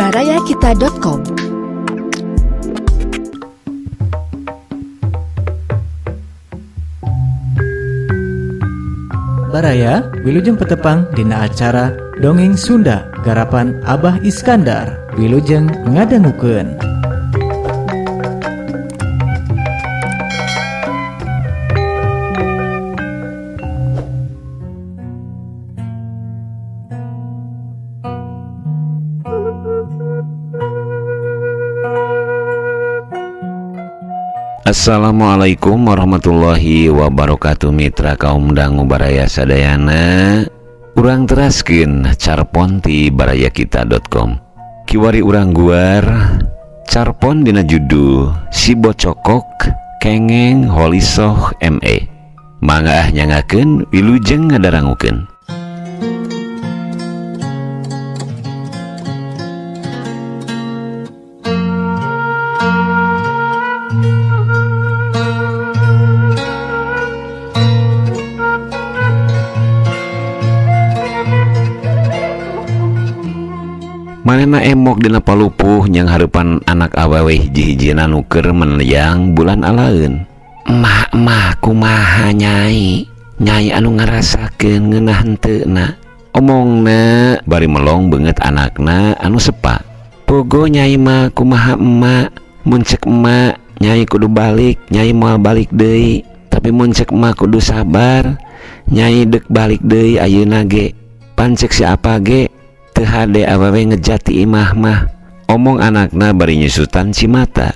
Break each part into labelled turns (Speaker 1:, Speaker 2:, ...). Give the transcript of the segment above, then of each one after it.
Speaker 1: barayakita.com.
Speaker 2: Baraya, Wilujeng Petepang dina acara Dongeng Sunda garapan Abah Iskandar. Wilujeng ngadangukeun.
Speaker 3: Assalamualaikum warahmatullahi wabarakatuh, mitra kaum dangu baraya sadayana. Urang teraskeun carpon ti barayakita.com. Kiwari urang guar carpon dina judul Si Bocokok Kengeng Holisoh ME. Mangga ah nyangakeun, wilujeng ngadarangukeun. Manehna emok dina palupuh nyang hareupan anak awewe hiji-hijina nu keur meneyang bulan alaeun. Emak mah kumaha nyai? Nyai anu ngarasakeun ngeunah henteuna. Omongna bari melong beungeut anakna anu sepa. Pogo nyai mah kumaha emak? Mun cek emak nyai kudu balik, nyai moal balik deui. Tapi mun cek emak kudu sabar, nyai deuk balik deui ayeuna ge. Pan cek si apa ge? Teu hade awewe ngejati imah mah. Omong anakna bari nyusutan cimata.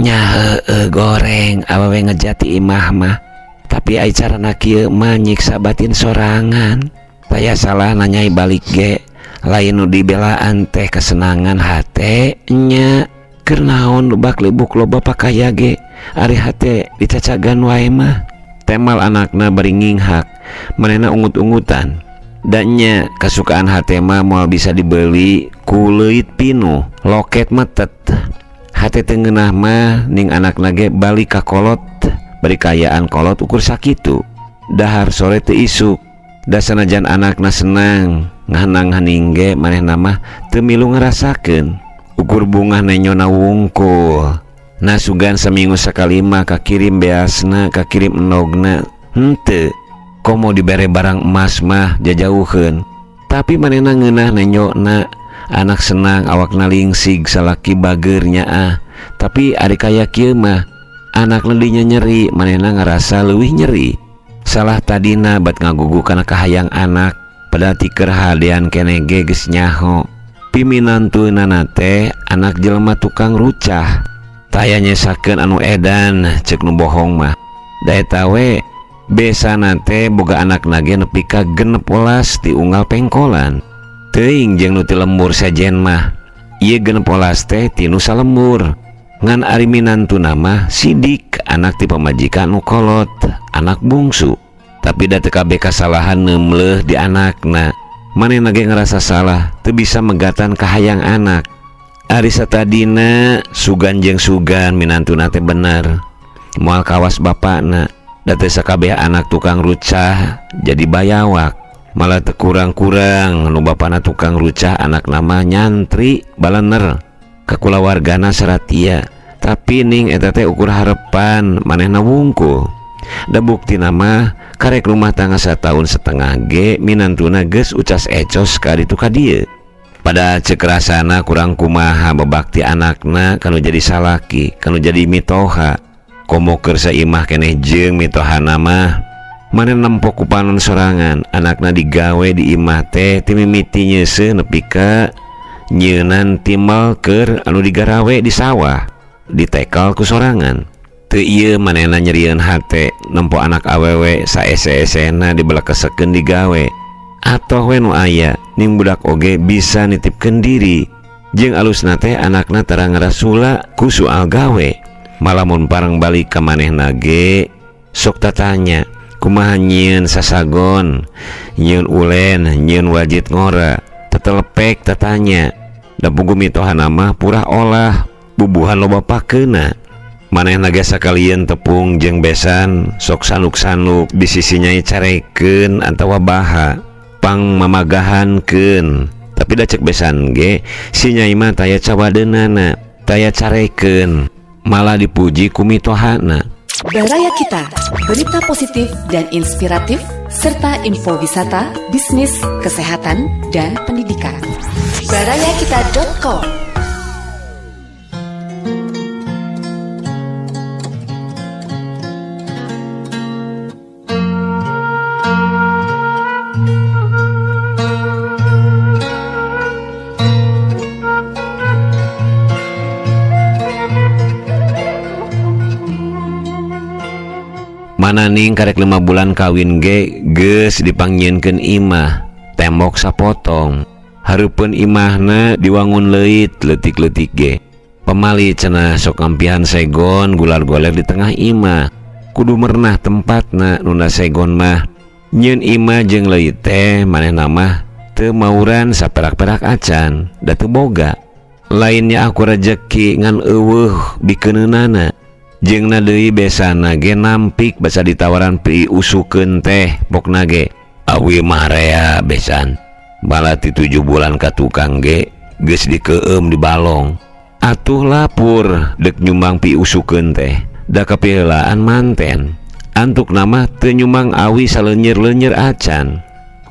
Speaker 3: Nya heueuh goreng awewe ngejati imah mah. Tapi ai carana kieu mah nyiksa batin sorangan. Taya salah nanyai balik ge. Lain nu dibelaan teh kesenangan hate nya. Keur naon lubak libuk loba pakaya ge. Ari hate dicacagan wae mah. Temal anakna bari nginghak. Manehna ungut-ungutan. Danya kasukaan hate mah moal bisa dibeli ku leuit pinuh loket metet. Hate teu ngeunah mah ning anakna ge balik ka kolot, bari kaayaan kolot ukur sakitu. Dahar sore teu isuk. Da sanajan anakna senang ngahanang-haning ge manehna mah teu milu ngarasakeun. Ukur bungah nenyona wungkul. Nah sugan saminggu sakali mah kakirim beasna, kakirim endogna. Henteu. Komo dibere barang emas mah jajauheun. Tapi manehna ngeunah nenyona, anak senang awakna lingsig salaki bager nyaah. Tapi ari kaya kieu mah anak leudinya nyeri, manehna ngarasa leuwih nyeri. Salah tadina bat ngagugu kana kahayang anak, padahal tiker hadean keneh ge geus nyaho. Piminantunana teh anak jelema tukang rucah. Taya nyesakeun anu edan ceuk nu bohong mah. Da eta we besana teh boga anak nage nepi ka 16 ti unggal pengkolan. Teuing jeung nu ti lembur sejen mah. Ieu 16 teh ti nu salembur. Ngan ari minantuna mah Sidik, anak ti pamajikan nu kolot, anak bungsu. Tapi da teu kabeh kasalahan neumleuh di anakna. Manehna ge ngarasa salah, teu bisa megatan kahayang anak. Ari satadina sugan jeung sugan minantuna teh bener. Moal kawas bapakna. Da teu sakabeh anak tukang rucah jadi bayawak. Malah teu kurang-kurang nu bapana tukang rucah anak nama nyantri balener. Kakulawargana saratia. Tapi ning eta teh ukur harepan manehna wungkul. Da buktina mah karek rumah tangga satahun setengah ge minantuna geus ucas ecos ka ditu ka dieu. Pada ceuk rasana kurang kumaha bebakti anakna kanu jadi salaki, kanu jadi mitoha. Komo keur saimah keneh jeung mitohana mah manehna nempo ku panon sorangan, anakna digawe di imah teh ti mimiti nyeuseuh nepi ka nyeunan timal keur anu digarawe di sawah, ditekal ku sorangan. Teu ieu manehna nyerieun hate nempo anak awewe saese-esena dibelekesekeun digawe. Atoh we nu aya ning budak oge bisa nitipkeun diri. Jeung alusna teh anakna tara ngarasula ku soal gawe. Malamun parang balik ka manehna ge sok tatanya kumaha nyieun sasagon, nyieun ulen, nyieun wajit ngora, tetelepek tatanya. Da pugu mitohana mah purah olah bubuhan loba pakeuna. Manehna ge sakalieun tepung jeung besan sok sanuk-sanuk di sisi nyai carekeun atawa baha pang mamagahankeun. Tapi da cek besan ge si Nyai mah taya cawadeunana, taya carekeun, malah dipuji ku mitohana.
Speaker 1: Baraya Kita, berita positif dan inspiratif, serta info wisata, bisnis, kesehatan, dan pendidikan. Barayakita.com.
Speaker 3: Mananing karek 5 bulan kawin ge geus dipangyieunkeun imah, tembok sapotong. Hareupeun imahna diwangun leuit leutik-leutik ge. Pamali cenah sok ngampihan segon gular-goler di tengah imah. Kudu merenah tempatna nunda segon mah. Nyieun imah jeung leuit teh manehna mah teu mauran saperak-perak acan, da teu boga. Lainnya aku rejeki ngan eueuh bikeuneunana. Jeung na deui besana ge nampik basa ditawaran piusukeun teh pokna ge. Awi mah rea besan. Balati 7 bulan ka tukang ge geus dikeueum di balong. Atuh lapur dek nyumbang piusukeun teh. Da kapiheulaan manten. Antuk nama teu nyumbang awi salenyir-lenyir acan.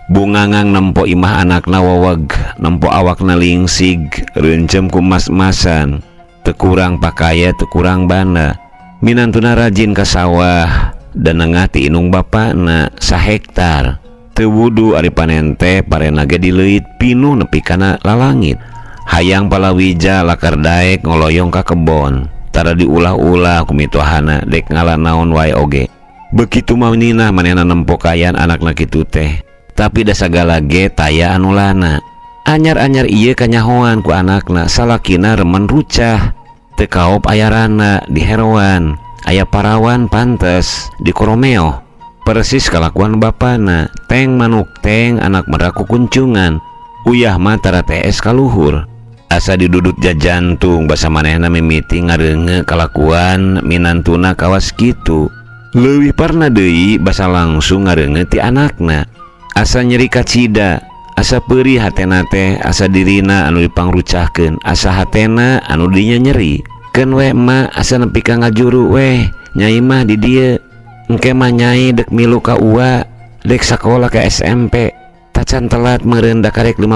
Speaker 3: Bungangang nempo imah anakna waweg, nempo awakna lingsig, reuncem ku emas-emasan. Teu kurang pakaya, teu kurang bana. Minantuna rajin ka sawah dan nengah ti inung bapana sahektar. Teu wudu ari panen teh parena ge dileuit pinuh nepi kana lalangit. Hayang palawija lakar daek ngoloyong ka kebon. Tara diulah-ulah ku mitohana dek ngala naon wae oge. Begitu maninah manehna nempo kayan anakna kitu teh. Tapi da sagala ge taya anu lana. Anyar-anyar ieu kanyahoan ku anakna salakina remen rucah. Teu kaop ayarana di heroan, aya parawan pantes di koromeo. Persis kalakuan bapana, teng manuk teng anak meraku kuncungan. Uyah mah tara TS kaluhur. Asa didudut jajantung basa manehna mimiti ngareunge kalakuan minantuna kawas kitu. Leuwih parna deui basa langsung ngareunge ti anakna. Asa nyeri kacida, asa peurih hatena teh, asa dirina anu dipangrucahkeun, asa hatena anu dinya nyeri. Keun we emak asa nepi ka ngajuru weh, nyai mah di dieu. Engke mah nyai dek milu ka ua, dek sakola ka SMP. Tacan telat meureun da karek 15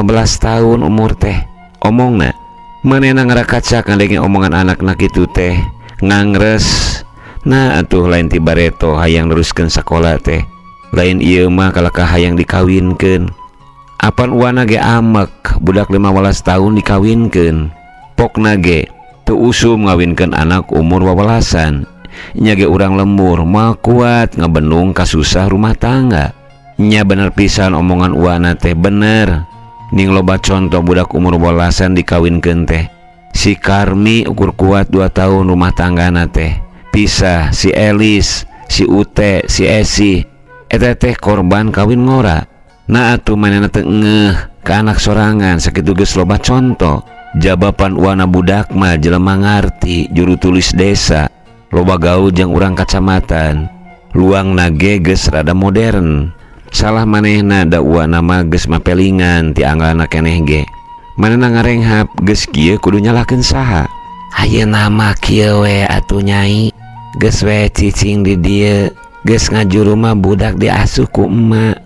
Speaker 3: tahun umur teh. Omongna, manehna ngarakacak ngadenge omongan anakna kitu teh, ngangres. Nah atuh lain ti bareto hayang neruskeun sakola teh. Lain ieu mah kalakah hayang dikawinkeun. Apan uana ge amek, budak 15 tahun dikawinkeun. Pokna ge teu usum ngawinkeun anak umur wawelasan. Nya ge urang lembur moal kuat ngebendung kasusah rumah tangga. Nya bener pisan omongan uana teh bener. Ning loba contoh budak umur wawelasan dikawinkeun teh. Si Karmi ukur kuat 2 tahun rumah tanggana teh. Pisah si Elis, si Ute, si Esi. Eta teh korban kawin ngora. Nah atuh manehna teu ngeuh ka anak sorangan sakitu geus loba contoh. Jabapan uana budak mah jelema ngarti juru tulis desa. Loba gaul jeung urang kacamatan. Luang nage geus rada modern. Salah manehna da uana mah geus mapelingan ti anggalna keneh ge. Manehna ngarenghap geus kieu kudu nyalahkeun saha. Ayeuna mah kieu we atuh nyai. Geus we cicing di dieu. Geus ngajuru mah budak diasuh ku emak.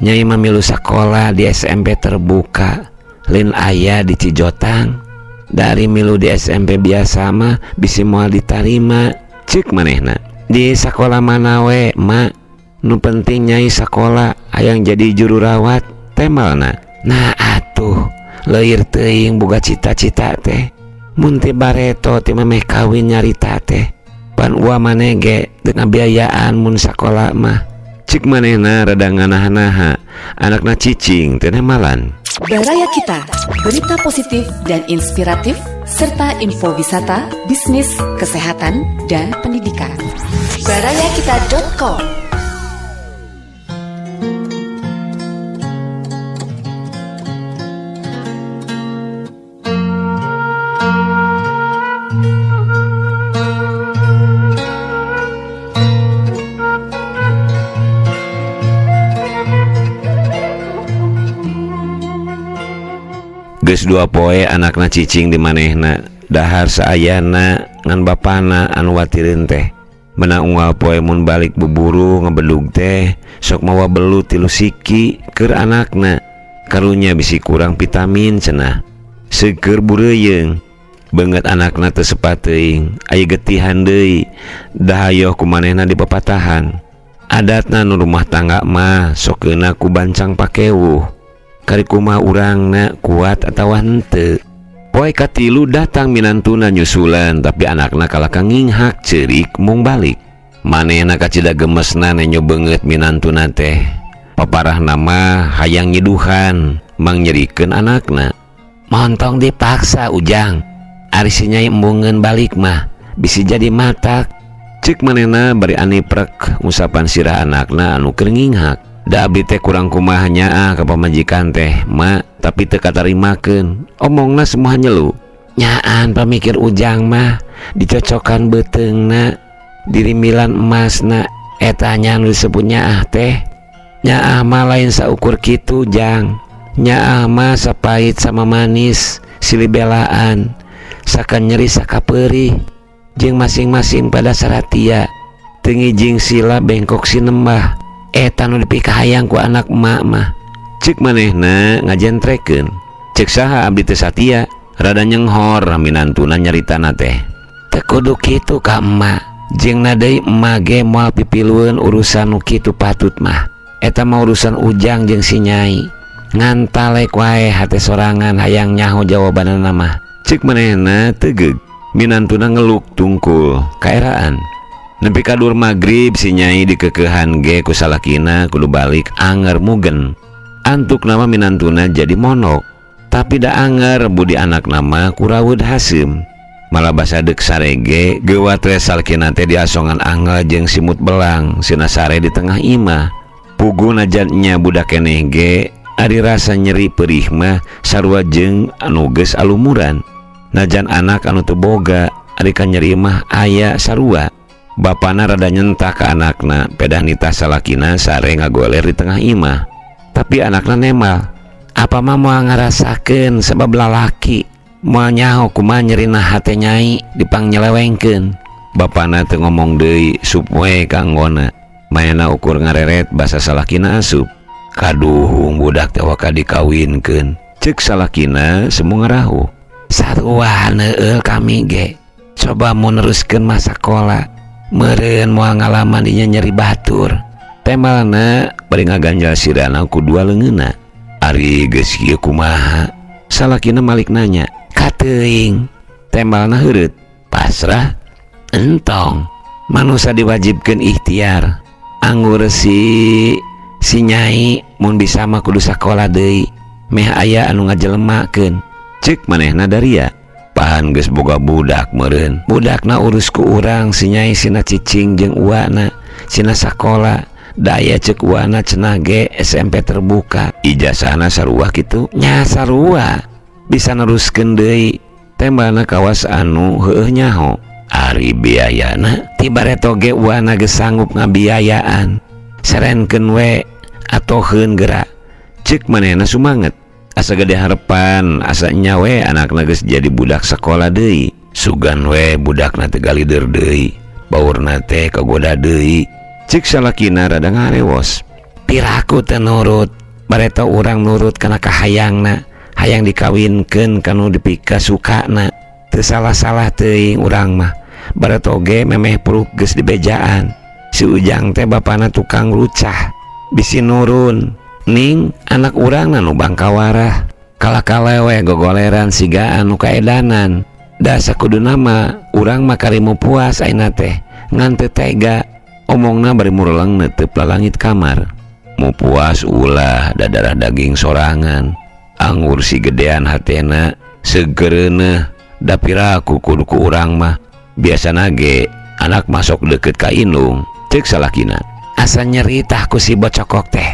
Speaker 3: Nyai mah milu sakola di SMP terbuka. Lin aya di Cijotang. Dari milu di SMP biasa mah bisi moal ditarima. Ceuk manehna. Di sakola mana we, mak? Nu penting nyai sakola hayang jadi juru rawat temalna. Nah atuh leuir teuing boga cita-cita teh. Mun ti bareto ti memeh kawin nyarita teh. Pan ua maneh ge teu ngabiayaan mun sakola mah. Cik manehna rada nganaha-naha, anakna cicing teh nemalan.
Speaker 1: Baraya Kita, berita positif dan inspiratif, serta info wisata, bisnis, kesehatan, dan pendidikan. Barayakita.com.
Speaker 3: Geus 2 poe anakna cicing di manehna, dahar saayana ngan bapana anu watireun teh. Menang unggal poe mun balik buburu ngebedug teh sok mawa belut 3 siki keur anakna. Karunya bisi kurang vitamin cenah. Seueur bureuyeung. Beungeut anakna teu sepat teuing, aya getihan deui. Dahayoh ku manehna dipapatahan. Adatna nu rumah tangga mah sok keuna ku bancang pakewuh. Kari kumaha urangna kuat atawa henteu. Poe katilu datang minantuna nyusulan, tapi anakna kalah kanginghak ceurik mung balik. Manehna kacida gemesna nenyo beungeut minantuna teh. Paparahna mah hayang nyiduhan, mangnyerikeun anakna. Montong dipaksa Ujang. Ari si Nyai embungeun balik mah bisi jadi matak. Cek manehna bari aniprek ngusapan sirah anakna anu keur nginghak. Da abdi teh kurang kumaha nyaah ka pamajikan teh, ma, tapi teu katarimakeun. Omongna semua nyelu. Nyaan pamikir Ujang mah dicocokan beuteungna, dirimbilan emasna, eta nya nu disebut nyaah teh. Nyaah mah lain saukur kitu, Jang. Nyaah mah sapahit sama manis, silih belaan, saka nyeri saka perih, jeung masing-masing pada saratia. Teu ngijing sila bengkok sinembah. Eta nu dipikahayang ku anak emak mah. Cek manehna ngajentrekeun. Cek saha abdi teu satia, rada nyenghor minantuna nyaritana teh. Teu kudu kitu ka emak. Jeung na deui emak ge moal pipilueun urusan nu kitu patut mah. Eta mah urusan Ujang jeung si Nyai. Ngan talek wae hate sorangan hayang nyaho jawabanana mah. Cek manehna tegeug. Minantuna ngeluk tungkul kaeraan. Nepi ka dur magrib si Nyai dikekehan ge ku salakina kudu balik anger mugen. Antuk nama minantuna jadi monok. Tapi da anger budi anak nama kurawud haseum. Malah basa deuk sarege geuwat we salakina teh diasongan angel jeung simut belang sina sare di tengah imah. Pugu najan nya budak keneh ge ari rasa nyeri perih mah sarua jeung anu geus alumuran. Najan anak anu teu boga ari ka nyeri mah aya sarua. Bapana rada nyentak ka anakna, pedah nitah salakina sare ngagoler di tengah imah. Tapi anakna nemal. Apa mah moal ngarasakeun sebab lalaki. Moal nyaho kumaha nyerina hate Nyai dipangnyelewengkeun. Bapana teu ngomong deui, sup we ka anggona. Mayana ukur ngareret basa salakina asup. Kaduhung budak teh waka dikawinkeun. Ceuk salakina semu ngarahu. Sarua neueul kami ge. Coba mun neruskeun mah sakola. Meureun moal ngalaman dinya nyeri batur. Temalna bari ngaganjal sirana ku dua leungeunna. Ari geus kieu kumaha? Salakina malik nanya. Kateuing. Temalna heureut. Pasrah. Entong. Manusa diwajibkeun ikhtiar. Anggur si Nyai mun bisa mah kudu sakola deui. Meh aya anu ngajelemakeun. Ceuk manehna daria. Pahan geus boga budak meureun. Budakna urus ku urang si Nyai sina cicing jeung uana, sina sakola. Daya ceuk uana cenah ge SMP terbuka. Ijazahna sarua kitu? Nya sarua. Bisa neruskeun deui. Tembana kawas anu heueuh nyaho. Ari biayana ti bareto ge uana geus sanggup ngabiayaan. Serenkeun we atoheun geura. Ceuk manehna sumanget. Asa gede harepan, asa nya we anakna geus jadi budak sakola deui. Sugan we budakna teh galider deui. Baurna teh kagoda deui. Ceuk salakina rada ngarewos. Piraku teh nurut, bareto urang nurut kana kahayangna, hayang dikawinkeun kanu dipikasukana. Teu salah-salah teuing urang mah. Bareto ge memeh puruk geus dibejaan. Si Ujang teh bapana tukang rucah, bisi nurun. Ning anak urang nu bangkawarah kalah-kalewe gogoleran siga anu kaedanan. Da sakuduna mah urang mah karimu puas ayeuna teh ngan teu tega. Omongna bari mureleng neuteup lalangit kamar. Mu puas ulah da darah daging sorangan. Anggur si gedean hatena segereuneuh da piraku kudu ku urang mah. Biasana ge anak masuk deket ka indung. Ceuk salakina. Asa nyeri tah ku si bocokok teh.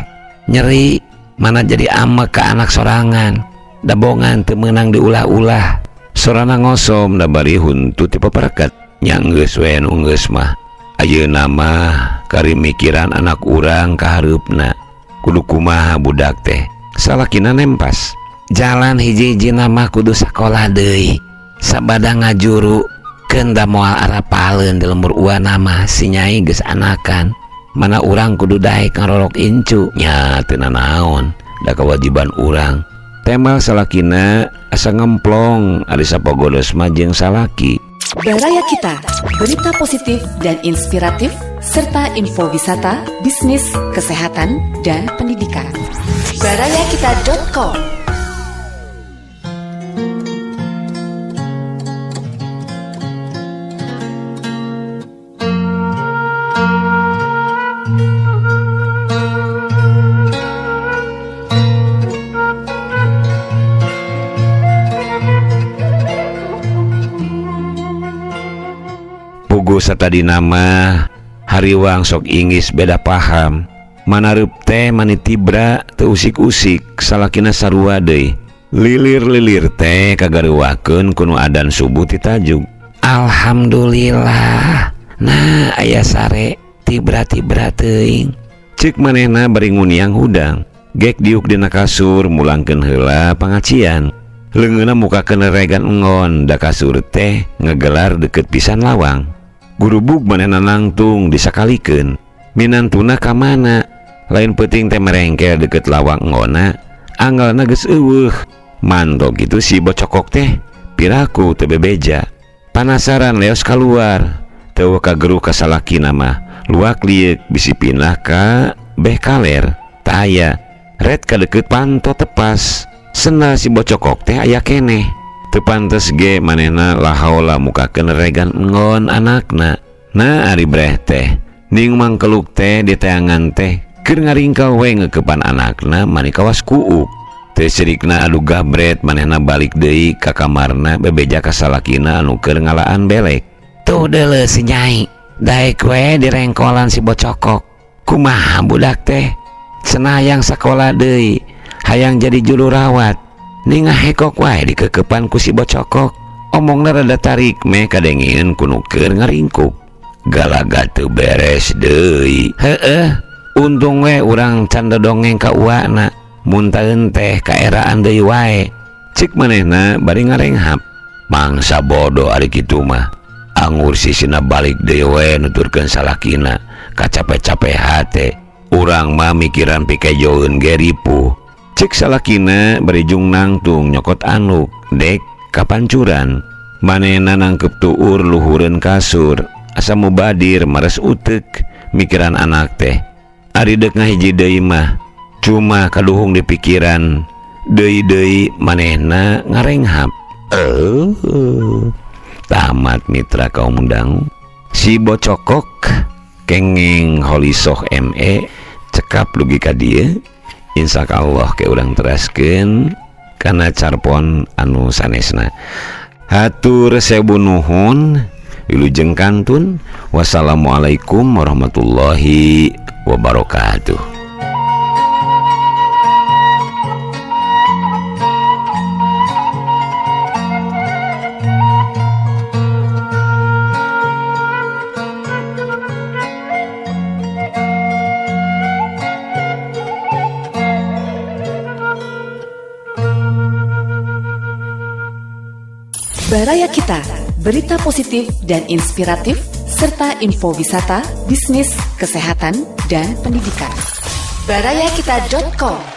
Speaker 3: Nyeri mana jadi amek ka anak sorangan. Dabongan teu meunang diulah-ulah. Sorana ngosom da bari huntu ti papareket. Nya geus we nu geus mah. Ayeuna mah kari mikiran anak urang ka hareupna. Kudu kumaha budak teh. Salakina nempas. Jalan hiji-hiji nama kudu sakola deui. Sabada ngajuru keun da moal arapaleun di lembur uana mah si Nyai geus anakan. Mana urang kudu daek ngarorok incu nya teu nanaon da kewajiban urang. Temal salakina asa ngemplong ari sapogodos mah jeung salaki.
Speaker 1: Baraya Kita, berita positif dan inspiratif, serta info wisata, bisnis, kesehatan, dan pendidikan. Barayakita.com.
Speaker 3: Puguh satadina mah hariwang sok inggis beda paham. Manareup teh mani tibra teu usik-usik salakina sarua deui. Lilir-lilir teh kagaruwakeun ku nu adan subuh ti tajuk. Alhamdulillah. Nah aya sare tibra-tibra teuing. Ceuk manehna bari nguniang hudang. Gek diuk dina kasur mulangkeun heula pangacian. Leungeunna mukakeun regan enggon da kasur teh ngegelar deukeut pisan lawang. Gurubug manehna nangtung disakalikeun. Minantuna ka mana? Lain peuting teh merengkel deukeut lawang enggonna, anggalna geus eueuh. Manto kitu si bocokok teh piraku teu bebeja. Panasaran leos kaluar, teu kageruh ka salakina mah. Luak lieuk bisi pindah ka beh kaler. Teu aya. Ret ka deukeut panto tepas. Sena si bocokok teh aya keneh. Teu pantes ge manehna lahaula mukakeun regan enggon anakna. Nah ari breh teh ning mangkeluk teh di teangan teh keur ngaringkal we ngeukepan anakna mani kawas kuuk. Teu sirikna adu gabret manehna balik deui ka kamarna bebeja ka salakina anu keur ngalaan belek. Tuh deuleu si Nyai, daek we direngkolan si bocokok. Kumaha budak teh? Cenah hayang sakola deui, hayang jadi juru rawat. Ning ngahekok wae dikekepan ku si bocokok. Omongna rada tarik meh kadengieun ku nu keur ngaringkuk. Galaga teu beres deui. Heueuh, untung we urang can dodongeng ka uana. Mun taeun teh kaeraan deui wae. Cik manehna bari ngarenghap. Mangsa bodoh ari kitu mah. Angur sisina balik deui we nuturkeun salakina. Kacape-cape hate. Urang mah mikiran pikejoeun ge ripuh. Cek salakina berijung nangtung nyokot anduk dek kapancuran. Manehna nangkep tuur luhureun kasur. Asa mubadir mares utek mikiran anak teh. Ari deuk ngahiji deui mah cuma kaduhung di pikiran. Deui-deui manehna ngarenghap. Tamat mitra kaum undang. Si bocokok kengeng holisoh ME cekap dugi ka dieu. Insya Allah ke urang teraskeun kana carpon anu sanesna. Hatur sewu nuhun, wilujeng kantun. Wassalamualaikum warahmatullahi wabarakatuh.
Speaker 1: Baraya Kita, berita positif dan inspiratif, serta info wisata, bisnis, kesehatan, dan pendidikan. Barayakita.com.